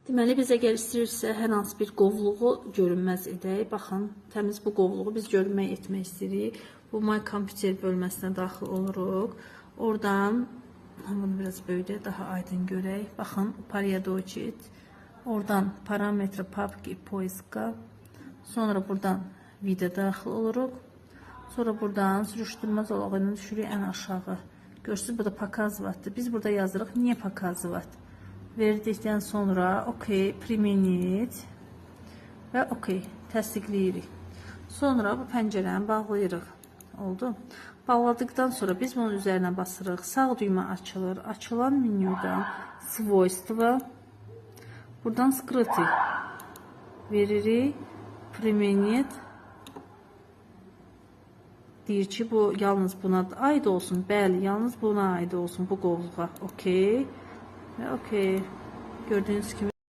Deməli, biz əgər istəyiriksə hər hansı bir qovluğu görünməz edək. Baxın, təmiz bu qovluğu biz görünmək etmək istəyirik. Bu My Computer bölməsinə daxil oluruq. Oradan bunu biraz böyüdək, daha aydın görək. Baxın, Упорядочить. Oradan параметры папки поиска. Sonra buradan вида daxil oluruq. Sonra buradan sürüşdürmə zolağı ilə düşürük ən aşağı. Görürsüz, burada показывать. Biz burada yazırıq, не показывать. Verdikdən sonra OK, применить və OK, təsdiqləyirik. Sonra bu pəncərəni bağlayırıq. Oldu. Bağladıqdan sonra biz bunun üzərinə basırıq. Sağ düymə açılır. Açılan menyudan свойства, buradan скрытый veririk. Применить. Deyir ki, bu yalnız buna aid olsun. Bəli, yalnız buna aid olsun, bu qovluğa. OK. Və OK. Gördüyünüz kimi.